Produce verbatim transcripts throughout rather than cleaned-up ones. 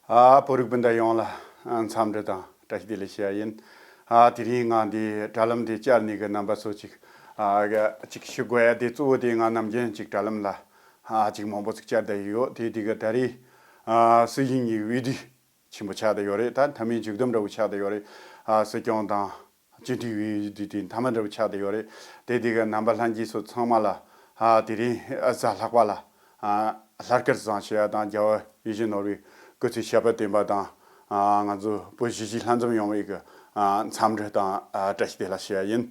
ཨ། བོད་རིགས་སྤུན་ཟླ་ཡོངས་ལ་འཚམས་འདྲི་དང་བཀྲ་ཤིས་བདེ་ལེགས་ཞུ་ཡ་ཡིན། ཨ། དེ་རིང་ང་འདི་དྲ་ལམ་འདི་བཅར་ནས་གི་རྣམ་པ་ཚོ་ཅིག་ཨ། ག་ཅིག་ཞུ་དགོས་ཡ་དེ་གཙོ་བོ་དེ་ང་ནམ་རྒྱུན་ཅིག་དྲ་ལམ་ལ་ཨ། ཅིག་མང་པོ་ཅིག་བཅར་བསྡད་ཡོད། དེ་དེ་གི་ད་རེས་ཨ། སྲིད་གཞུང་གི་འོས་བསྡུ་ཆེན་པོ་ཆགས་བསྡད་ཡོད་རེད། ད་མཐའ་མའི་མཇུག་བསྡོམས་འདྲ་བོ་ཆགས་བསྡད་ཡོད་རེད། ཨ། སྲིད་སྐྱོང་དང་སྤྱི་འཐུས་འོས་བསྡུ་དེ་མཐའ་མ་འདྲ་བོ་ཆགས་བསྡད་ཡོད་རེད། དེ་དེ་གི་རྣམ་པ་ལྷན་རྒྱས་ཚོ་ཚང་མ་ལ་ཨ། དེ་རིང་གཟའ་ལྷག་པ་ལ་ཨ། ལྷག་དཀར་བཟང་ཞུ་ཡ་དང་རྒྱལ་བ་ཡིད་བཞིན་ནོར་བུའི་སྐུ་ཚེ་ཞབས་པད་བརྟན་པ་དང་། ཨ། ང་ཚོ་བོད་གཞིས་བྱེས་ལྷན་འཛོམས་ཡོང་བའི་གི་ཨ། འཚམས་འདྲི་དང་ཨ། བཀྲ་ཤིས་བདེ་ལེགས་ཞུ་ཡ་ཡིན།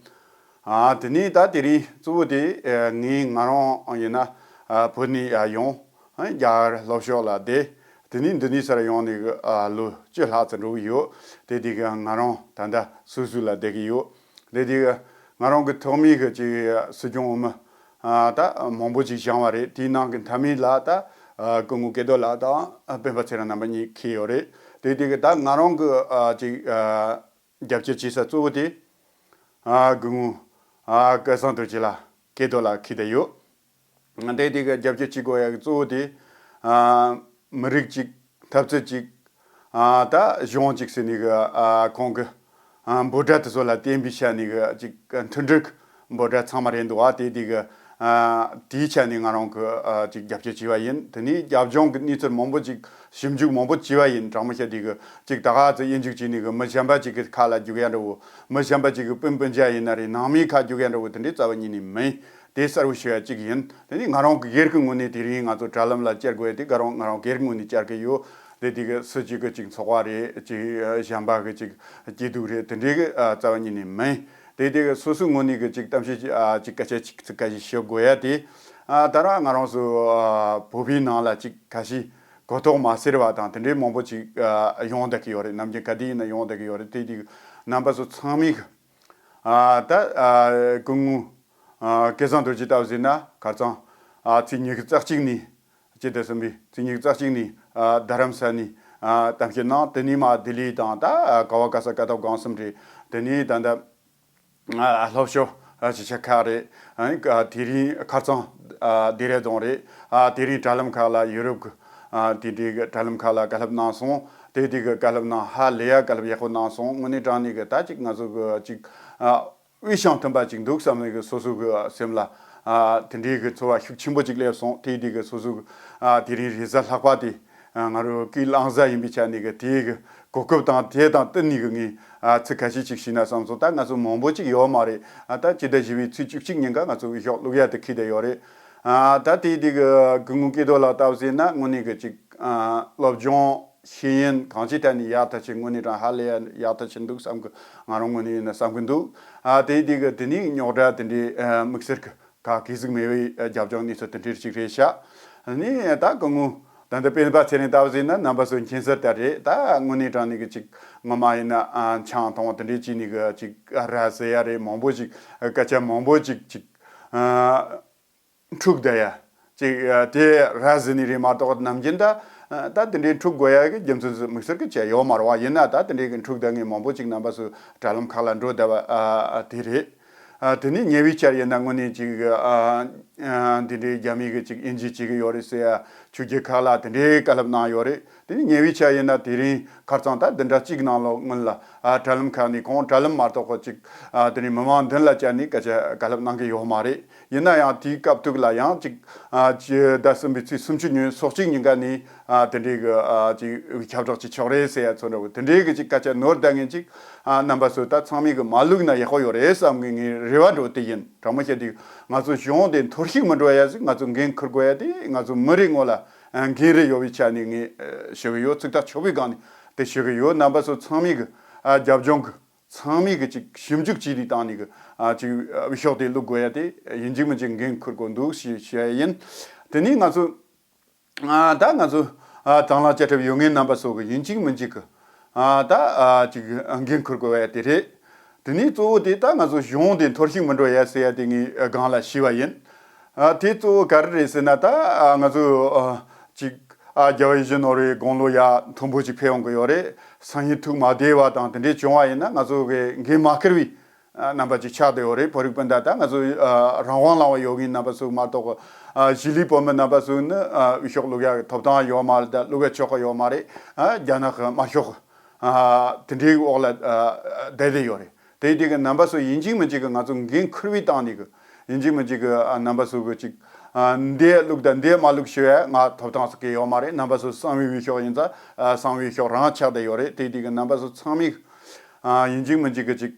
ཨ། དེ་ནས་ད་དེ་རིང་གཙོ་བོ་དེ་ཨ། ངས་ང་རང་ཡིན་ན་ཨ། བོད་ནས་ཨ། ཡོང་། ཨ། རྒྱ་གར་ལྷོ་ཕྱོགས་ལ་བསྡད། དེ་ནས་འདི་ནས་སར་ཡོང་ནས་གི་ཨ། ལོ་བཅུ་ལྷག་ཙམ་འགྲོ་གི་ཡོད། དེ་དེ་གི་ང་རང་ད་ལྟ་སུད་སི་ལ་བསྡད་ཀྱི་ཡོད། དེ་དེ་གི་ང་རང་གི་ཐོག་མའི་གི་ཅིག་སྲིད་སྐྱོང་འོས་མི་ཨ། ད་མང་པོ་ཅིག་བཞེངས་པ་རེད། དེའི་ནང་གི་མཐའ་མའི་ལ་ད་ཨ། སྐུ་ངོ་སྐལ་རྡོར་ལགས་དང་ཨ། སྤེན་པ་ཚེ་རིང་རྣམ་པ་གཉིས་འཁེལ་ཡོད་རེད། དེ་དེ་གི་ད་ང་རང་གི་ཨ། ཅིག་ཨ། རྒྱབ་སྐྱོར་བྱེད་ས་གཙོ་བོ་དེ་ཨ། སྐུ་ངོ་ཨ། སྐལ་བཟང་རྡོ་རྗེ་ལགས་སྐལ་རྡོར་ལགས་འཁེལ་བསྡད་ཡོད། དེ་དེ་གི་རྒྱབ་སྐྱོར་བྱེད་དགོས་ཡ་གི་གཙོ་བོ་དེ་ཨ། མི་རིགས་གཅིག་འཐབ་རྩོད་གཅིག་ཨ། ད་གཞུང་གཅིག་ཟེར་ནས་གི་ཨ། ཁོང་གི་ཨ། འབོད་སྒྲ་དེ་ཚོ་ལ་བརྟེན་པའི་ཆ་ནས་གི་ཅིག་མཐུན་སྒྲིལ་གྱི་འབོད་སྒྲ་ཚང་མ་རེད་འདུག་ཨ། དེ་དེ་གི་ཨ། དེའི་ཆ་ནས་ང་རང་གི་ཨ། ཅིག་རྒྱབ་སྐྱོར་བྱས་པ་ཡིན། དེ་ནས་རྒྱབ་ལྗོངས་ཀྱི་གནས་ཚུལ་མང་པོ་ཅིག་ཞིབ་འཇུག་མང་པོ་བྱས་པ་ཡིན། དྲང་མོ་བཤད་དེ་གི་ཅིག་ད་ག་ཚོད་དབྱེ་འཇུག་བྱས་ནས་གི་མི་གཞན་པ་ཅིག་གི་ཁ་ལ་རྒྱུག་ཡ་འདྲ་བོ། མི་གཞན་པ་ཅིག་གི་སྤུན་སྤུན་མཆེད་ཡིན་ན་རེད། ནང་མིའི་ཁ་རྒྱུག་ཡ་འདྲ་བོ་དེ་འདྲའི་རྩ་བ་ཉིད་ནས་མིན། དེ་གསལ་བོ་ཞུ་ཡ་གཅིག་ཡིན། དེ་ནས་ང་རང་གི་སྒེར་གྱི་ངོས་ནས་དེ་རིང་ང་ཚོ་དྲ་ལམ་ལ་བཅར་དགོས་ཡ་དེ་ག་རང་ང་རང་སྒེར་གྱི་ངོས་ནས་བཅར་གྱི་ཡོད། དེ་དེ་གི་སུ་གཅིག་གི་ཅིག་ཚོགས་པ་རེད། ཅིག་གཞན་པ་གི་ཅིག་སྐྱིད་སྡུག་རེད། དེ་འདྲའི་གི་རྩ་བ་ཉིད་ནས་མིན། དེ་དེ་གི་སོ་སོའི་ངོས་ནས་གི་ཅིག་གཏམ་བཤད་ཅིག་ཨ། ཅིག་སྐད་ཆ་ཅིག་ཚིག་ཁ་ཤས་ཞུ་དགོས་ཡ་དེ་ཨ། ད་རང་ང་རང་ཚོ་ཨ། བོད་པའི་ནང་ལ་ཅིག་ཁ་ཤས་གོ་རྟོགས་མ་ཟེར་བ་དང་དེ་འདྲའི་མང་པོ་ཅིག་ཨ། ཡོང་བསྡད་ཀྱི་ཡོད་རེད། ནམ་རྒྱུན་ག་དུས་ཡིན་ན་ཡོང་བསྡད་ཀྱི་ཡོད་རེད། དེ་དེ་གི་རྣམ་པ་ཚོ་ཚང་མས་གི་ཨ། ད་ཨ། སྐུ་ངོ་ཨ། སྐལ་བཟང་རྡོ་རྗེ་ལྟ་བུ་ཟེར་ན་ཁ་སང་ཨ། ཚེས་ཉི་ཤུ་རྩ་གཅིག་ནས་སྤྱི་ཟླ་གསུམ་པའི་ཚེས་ཉི་ཤུ་རྩ་གཅིག་ནས་ཨ། རྡ་རམ་ས་ནས་ཨ། གཏམ་བཤད་གནང་། དེ་ནས་མར་ལྡི་ལི་དང་ད་ཨ། ག་བ་ག་ས་ག་ཐོག་གང་སོང་རེད། དེ་ནས་ད་ལྟ་ཨ། ལྷོ་ཕྱོགས་ཨ། སྤྱི་ཁྱབ་ཁག་རེད། ཨ། དེ་རིང་ཁ་སང་ཨ། ལྡེ་ར་ལྡུན་རེད། ཨ། དེ་རིང་དྲ་ལམ་ཁག་ལ་ཡུ་རོབ་ཀྱི་ཨ། དེ་འདྲའི་གི་དྲ་ལམ་ཁག་ལ་བཀའ་སློབ་གནང་སོང་། དེ་དེ་གི་བཀའ་སློབ་གནང་། ཧ་ལས་ཡ་བཀའ་སློབ་ཡག་པོ་གནང་སོང་། དངོས་གནས་དྲང་གནས་གི་ད་ཅིག་ང་ཚོ་གི་ཅིག་ཨ། དབུས་ཤང་མཐུན་པ་ཅིག་འདུག་བསམ་ནས་གི་སོ་སོ་གི་སེམས་ལ་ཨ། དེ་འདྲའི་གི་ཚོར་བ་ཤུགས་ཆེན་པོ་ཅིག་སླེབས་སོང་། དེ་དེ་གི་སོ་སོ་གི་ཨ། དེ་རིང་རེས་གཟའ་ལྷག་པ་དེ་ཨ། ང་རང་སྐུའི་བླངས་བྱ་ཡིན་པའི་ཆ་ནས་གི་དེའི་གི་གོ་སྐབས་དང་དེ་དང་བསྟུན་ནས་གི་ངས་ཨ། ཚིག་ཁ་ཤས་ཅིག་ཞུས་ན་བསམ་སོང་། ད་ང་ཚོ་མང་པོ་ཅིག་ཡོད་མ་རེད། ཨ། ད་སྤྱི་ཟླ་བཞི་པའི་ཚེས་བཅུ་གཅིག་ཉིན་ཀ་ང་ཚོ་འོས་ཤོག་བླུག་ཡ་དེ་འཁེལ་བསྡད་ཡོད་རེད། ཨ། ད་དེ་དེ་གི་སྐུ་ངོ་སྐལ་རྡོར་ལགས་ལྟ་བུ་ཟེར་ན་དངོས་གནས་གི་ཅིག་ཨ། སློབ་སྦྱོང་ཤེས་ཡོན་གང་ཅིའི་ཐད་ནས་ཡག་ཐག་ཆོད། དངོས་གནས་དྲང་ཧ་ལས་ཡ་ཡག་ཐག་ཆོད་འདུག་བསམ་གི། ང་རང་ངོས་ནས་ཡིན་ན་བསམ་གི་འདུག་ཨ། དེ་དེ་གི་དེ་ནས་རྙོག་དྲ་དེ་འདྲའི་ཨ། དམིགས་བསལ་གི་ག་གེ་ཟིག་མེད་པའི་རྒྱབ་ལྗོངས་གནས་ཚུལ་དེ་འདྲའི་ཅིག་རེད་ཤག་ནི་ད་སྐུ་ངོ་ད་ལྟ་སྤེན་པ་ཚེ་རིང་ལྟ་བུ་ཟེར་ན་རྣམ་པ་ཚོ་མཁྱེན་གསལ་ལྟར་རེད། ད་དངོས་གནས་དྲང་གནས་གི་ཅིག་ངོ་མ་ཡིན་ན་ཨ། ཆང་འཐུང་དེ་འདྲའི་བྱས་ནས་གི་ཅིག་ར་བཟི་ཡ་རེད། མང་པོ་ཅིག་སྐད་ཆ་མང་པོ་ཅིག་ཅིག་ཨ། འཁྲུག་བསྡད་ཡ་ཅིག་ཨ། དེ་ར་བཟི་ནི་རེད་མ་གཏོགས་ནམ་རྒྱུན་ད་ཨ། ད་དེ་འདྲའི་འཁྲུག་དགོས་ཡ་གི་རྒྱུ་མཚན་ཚོ་དམིགས་བསལ་གི་བྱས་ཡོད་མ་རེད་བ། ཡིན་ན་ད་དེ་འདྲའི་གི་འཁྲུག་བསྡད་མཁན་མང་པོ་ཅིག་རྣམ་པ་ཚོ་དྲ་ལམ་ཁག་ལ་འགྲོ་བསྡད་པ་ཨ། དེ་རེད། ཨ། དེ་ནས་ཉེ་བའི་ཆར་ཡིན་ན་དངོས་གནས་ཅིག་ཨ། ཨ། འདི་འདྲའི་རྒྱ་མི་གི་ཅིག་དབྱེ་འབྱེད་བྱེད་གི་ཡོད་རེད་ཟེར་ཡ་ཆོས་བརྒྱུད་ཁག་ལ་དེ་འདྲའི་བཀའ་སློབ་གནང་ཡོད་རེད། དེ་ནས་ཉེ་བའི་ཆར་ཡིན་ན་དེ་རིང་ཁ་རྩང་ད་བདུན་ཕྲག་གཅིག་ནང་ལོགས་སྔོན་ལ་ཨ། དྲ་ལམ་ཁག་ནས་ཁོང་དྲ་ལམ་མ་གཏོགས་གི་ཅིག་ཨ། དེ་ནས་མི་མང་མདུན་ལ་བཅར་ནས་སྐད་ཆ་བཀའ་སློབ་གནང་གི་ཡོད་མ་རེད། ཡིན་ན་ཡང་དེའི་སྐབས་ཐོག་ལ་ཡང་ཅིག་ཨ། ཕྱི་ཟླ་གསུམ་པའི་ཚེས་སུམ་ཅུ་ཉིན་སོ་གཅིག་ཉིན་ཀ་ནས་ཨ། དེ་འདྲའི་གི་ཨ། ཅིག་ཁྱབ་བསྒྲགས་ཅིག་ཆོག་རེད་ཟེར་ཡ་ཚོ་འདྲ་བོ་དེ་འདྲའི་གི་ཅིག་སྐད་ཆ་ནོར་བསྡད་མཁན་ཅིག་ཨ། རྣམ་པ་ཚོ་ད་ཚང་མས་གི་མ་བླུགས་ན་ཡག་པོ་ཡོད་རེད་བསམ་གི་ངའི་རེ་བ་འདྲ་བོ་དེ་ཡིན། དྲང་མོ་བཤད་དུས་ང་ཚོ་གཞུང་དེ་འཐོར་ཞིག་མི་འགྲོ་ཡ་ཟིག་ང་ཚོ་འགན་འཁུར་དགོས་ཡ་དེ་ང་ཚོ་མི་རེ་ངོ་ལ་འགན་རེ་ཡོད་པའི་ཆ་ནས་ངས་ཞུ་གི་ཡོད། ཚིག་ཐག་ཆོད་པའི་སྒང་ནས་དེ་ཞུ་གི་ཡོད། རྣམ་པ་ཚོ་ཚང་མས་གི་ཨ། རྒྱབ་ལྗོངས་གི་ཚང་མས་གི་ཅིག་ཞིབ་འཇུག་བྱས་ཏེ་བཏང་ནས་གི་ཨ། ཅིག་འོས་ཤོག་དེ་བླུག་དགོས་ཡ་དེ་ཡིན་གཅིག་མིན་གཅིག་འགན་འཁུར་དགོས་འདུག་ཞེས་ཞུ་ཡ་ཡིན། དེ་ནས་ང་ཚོ་ཨ། ད་ང་ཚོ་ཨ། དང་བླངས་བཅའ་ཁྲིམས་ཡོད་མཁན་རྣམ་པ་ཚོ་གི་ཡིན་གཅིག་མིན་གཅིག་གི་ཨ། ད་ཨ། ཅིག་འགན་འཁུར་དགོས་པ་དེ་རེད། དེ་ནས་གཙོ་བོ་དེ་ད་ང་ཚོ་གཞུང་དེ་འཐོར་ཞིག་མི་འགྲོ་ཡ་ཟེར་ཡ་དེ་ངས་སྒང་ལ་ཞུས་པ་ཡིན། ཨ། དེ་གཙོ་བོ་ག་རེ་རེད་ཟེར་ན་ད་ཨ། ང་ཚོ་ཨ། ཅིག་ཨ། རྒྱལ་བ་ཡིད་བཞིན་ནོར་བུའི་དགུང་ལོ་ཡ་མཐོན་པོ་ཅིག་ཕེབས་ཡོང་གི་ཡོད་རེད། སང་ཉིན་ཐུགས་མ་བདེ་བ་དང་དེ་འདྲས་བྱུང་བ་ཡིན་ན་ང་ཚོ་གི་འགན་མ་འཁུར་བའི་ རྣམ་པ་ཅིག་ཆགས་བསྡད་ཡོད་རེད། བོད་རིགས་སྤུན་ཟླ་ད་ང་ཚོ་རང་དབང་ལང་བ་ཡོད་མཁན་རྣམ་པ་ཚོ་མ་གཏོགས་གཞིས་ལུས་བོད་མི་རྣམ་པ་ཚོ་ནི་འོས་ཤོག་བླུག་ཡག་ཐོབ་ཐང་ཡོད་མ་རེད། ད་བླུག་ཡག་ཆོག་གི་ཡོད་མ་རེད། རྒྱ་ནག་གི་དམར་ཤོག་དེ་འདྲའི་འོག་ལ་བསྡད་བསྡད་ཡོད་རེད། དེ་དེ་གི་རྣམ་པ་ཚོ་ཡིན་གཅིག་མིན་གཅིག་གི་ང་ཚོ་འགན་འཁུར་བའི་སྟེང་ནས་གི་ཡིན་གཅིག་མིན་གཅིག་གི་རྣམ་པ་ཚོ་གི་ཅིག་འདི་བླུག་དང་འདི་མ་བླུག་ཞུ་ཡ་ང་ཐོབ་ཐང་ཟེར་གི་ཡོད་མ་རེད། རྣམ་པ་ཚོ་གསང་བའི་འོས་ཤོག་ཡིན་ཙང་གསང་བའི་འོས་ཤོག་རང་ཆགས་བསྡད་ཡོད་རེད། དེ་དེ་གི་རྣམ་པ་ཚོ་ཚང་མས་ཡིན་གཅིག་མིན་གཅིག་གི་ཅིག་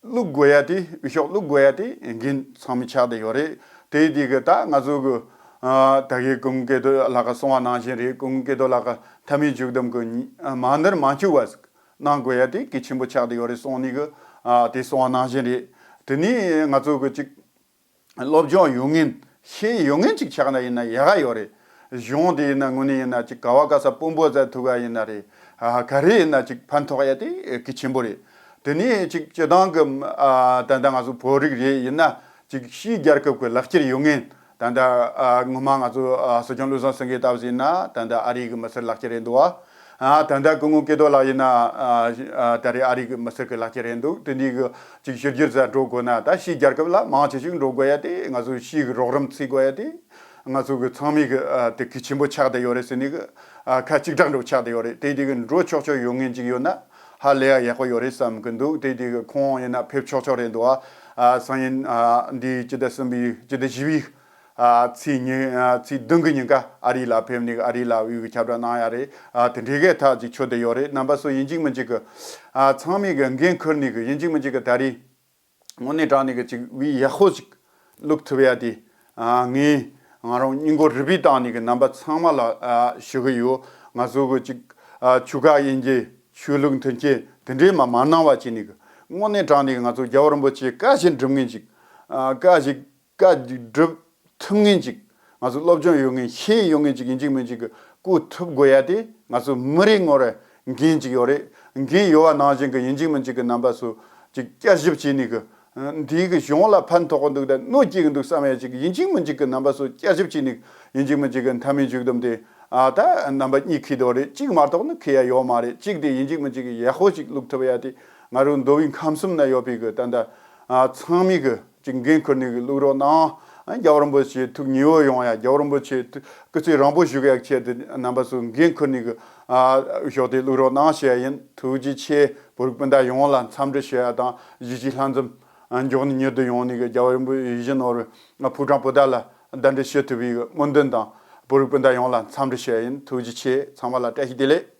བླུག་དགོས་ཡ་དེ་འོས་ཤོག་བླུག་དགོས་ཡ་དེ་འགན་ཚང་མས་ཆགས་བསྡད་ཡོད་རེད། དེ་དེ་གི་ད་ང་ཚོ་གི་ད་གི་སྐུ་ངོ་སྐལ་རྡོར་ལགས་ཀྱིས་གསུངས་པ་ནང་བཞིན་རེད། སྐུ་ངོ་སྐལ་རྡོར་ལགས་ཀྱི་མཐའ་མའི་མཇུག་བསྡོམས་གི་མ་འདིར་མ་འཁྱུག་བ་ཟིག་གནང་དགོས་ཡ་དེ་གལ་ཆེན་པོ་ཆགས་བསྡད་ཡོད་རེད་གསུངས་ནི་གི་དེ་གསུངས་པ་ནང་བཞིན་རེད། དེ་ནས་ང་ཚོ་གི་ཅིག་སློབ་སྦྱོང་ཡོད་མཁན་ཤེས་ཡོད་མཁན་ཅིག་ཆགས་ན་ཡིན་ན་ཡག་ག་ཡོད་རེད། གཞུང་དེ་ཡིན་ན་དངོས་གནས་ཡིན་ན་ཅིག་ག་བ་ག་ས་དཔོན་པོ་མཛད་ཐུབ་ག་ཡིན་ན་རེད། ག་རེ་ཡིན་ན་ཅིག་ཕན་ཐོགས་ཡ་དེ་གལ་ཆེན་པོ་རེད། དེ་ནས་ཅིག་སྤྱི་བཏང་གི་ད་ལྟ་ང་ཚོ་བོད་རིགས་རེད་ཡིན་ན་ཅིག་ཕྱིའི་རྒྱལ་ཁབ་ཀྱི་ལག་ཁྱེར་ཡོད་མཁན། ད་ལྟ་ངོ་མ་ང་ཚོ་སྲིད་སྐྱོང་བློ་བཟང་སེང་གེ་ལྟ་བུ་ཡིན་ན་ད་ལྟ་ཨ་རི་གི་མི་སེར་ལག་ཁྱེར་རེད་འདུག་བ། ད་ལྟ་སྐུ་ངོ་སྐལ་རྡོར་ལགས་ཡིན་ན་ད་རེས་ཨ་རི་གི་མི་སེར་གི་ལག་ཁྱེར་རེད་འདུག་དེ་འདི་གི་ཅིག་ཕྱི་རྒྱལ་ས་འགྲོ་དགོས་ན་ད་ཕྱིའི་རྒྱལ་ཁབ་ལ་མང་ཆེ་ཞིག་འགྲོ་དགོས་ཡ་དེ་ང་ཚོ་ཕྱིའི་གི་རོགས་རམ་བྱེད་དགོས་ཡ་དེ་ང་ཚོ་གི་ཚང་མའི་གི་དེ་གལ་ཆེན་པོ་ཆགས་བསྡད་ཡོད་རེད་ཟེར་ནི་གི་ཁ་གཅིག་གྲགས་འགྲོ་ཆགས་བསྡད་ཡོད་རེད། དེ་དེ་གི་འགྲོ་ཆོག་ཆོག་ཡོད་མཁན་ཅིག་ཡོད་ན་ཧ་ལས་ཡ་ཡག་པོ་ཡོད་རེད་བསམ་གི་འདུག་དེ་དེ་གི་ཁོང་ཡིན་ན་ཕེབས་ཆོག་ཆོག་རེད་འདུག་ཨ། སང་ཉིན་འདི་སྤྱི་ཟླ་གསུམ་པའི་སྤྱི་ཟླ་བཞི་པའི་ཚེས་ཉི་ཚེས་བདུན་གི་ཉིན་ཀ་ཨ་རི་ལ་ཕེབས་ནས་ཨ་རི་ལ་དབུས་ཀྱི་ཁྱབ་བསྒྲགས་གནང་ཡ་རེད། དེ་འདྲའི་གི་ཐག་ཅིག་ཆོད་བསྡད་ཡོད་རེད། རྣམ་པ་ཚོ་ཡིན་གཅིག་མིན་གཅིག་གི་ཚང་མས་གི་འགན་འཁུར་ནས་གི་ཡིན་གཅིག་མིན་གཅིག་གི་ད་རེས་དངོས་གནས་དྲང་གནས་གི་ཅིག་དབུས་ཡག་པོ་ཅིག་བླུག་ཐུབ་ཡ་དེ་ངས་ང་རང་སྙིང་ཁོང་རུས་པའི་སྟེང་ནས་གི་རྣམ་པ་ཚང་མ་ལ་ཞུ་གི་ཡོད། ང་ཚོ་གི་ཅིག་ཆོལ་ཁ་དབྱེ་འབྱེད་ཆོས་ལུགས་མཐུན་རྐྱེན་དེ་འདྲའི་མ་མ་གནང་བ་བྱས་ནས་གི་དངོས་གནས་དྲང་གནས་གི་ང་ཚོ་རྒྱལ་བ་རིན་པོ་ཆེ་བཀའ་བཞིན་སྒྲུབ་མཁན་ཅིག་བཀའ་བཞིན་བཀའ་སྒྲུབ་ཐུབ་མཁན་ཅིག་ང་ཚོ་སློབ་སྦྱོང་ཡོད་མཁན་ཤེས་ཡོད་མཁན་ཅིག་ཡིན་གཅིག་མིན་གཅིག་གི་བཀོད་ཐུབ་དགོས་ཡ་དེ་ང་ཚོ་མི་རེ་ངོ་རེ་འགན་ཅིག་ཡོད་རེད། འགན་ཡོད་པ་ནང་བཞིན་གི་ཡིན་གཅིག་མིན་གཅིག་གི་རྣམ་པ་ཚོ་ཅིག་བསྐྱར་ཞིབ་བྱས་ནས་གི་འདིའི་གི་གཞུང་ལ་ཕན་ཐོགས་གི་འདུག་ད་གནོད་སྐྱེལ་གི་འདུག་བསམ་ཡ་ཅིག་ཡིན་གཅིག་མིན་གཅིག་གི་རྣམ་པ་ཚོ་བསྐྱར་ཞིབ་བྱས་ནས་ཡིན་གཅིག་མིན་གཅིག་གི་མཐའ་མའི་མཇུག་བསྡོམས་དེ་ཨ་ད་རྣམ་པ་གཉིས་ཁེལ་འདུག་རེད། གཅིག་མ་གཏོགས་ནི་ཁེལ་ཡ་ཡོད་མ་རེད། གཅིག་དེ་ཡིན་གཅིག་མིན་གཅིག་གི་ཡག་པོ་ཅིག་བླུག་ཐུབ་ཡ་དེ་ང་རང་མདོ་དབུས་ཁམས་གསུམ་ན་ཡོད་པའི་གི་ད་ད་ཚང་མས་གི་ཅིག་འགན་འཁུར་ནས་གི་བླུག་རོགས་གནང་། རྒྱལ་བ་རིན་པོ་ཆེ་ཐུགས་མཉེས་པོ་ཡོང་ཡ། རྒྱལ་བ་རིན་པོ་ཆེ་སྐུ་ཚེ་རིང་པོ་བཞུགས་ཡ་ཆེད་དུ་རྣམ་པ་ཚོ་འགན་འཁུར་ནས་གི་ཨ་ཞོགས་དེ་བླུག་རོགས་གནང་ཞུ་ཡ་ཡིན། ཐུགས་རྗེ་ཆེ། བོད་རིགས་སྤུན་ཟླ་ཡོངས་ལ་འཚམས་འདྲི་ཞུ་ཡ་དང་གཞིས་བྱེས་ལྷན་འཛོམས་མགྱོགས་ནས་མྱུར་དུ་ཡོང་ནས་གི་རྒྱལ་བ་རིན་པོ་ཆེ་ཡིད་བཞིན་ནོར་བུ་ཕོ་བྲང་པོ་ཏ་ལ་གདན་འདྲེན་ཞུ་ཐུབ་པའི་སྨོན་འདུན་དང་བོད་རིགས་སྤུན་ཟླ་ཡོངས་ལ་འཚམས་འདྲི་ཞུ་ཡ་ཡིན། ཐུགས་རྗེ་ཆེ། ཚང་མ་ལ་བཀྲ་ཤིས་བདེ་ལེགས།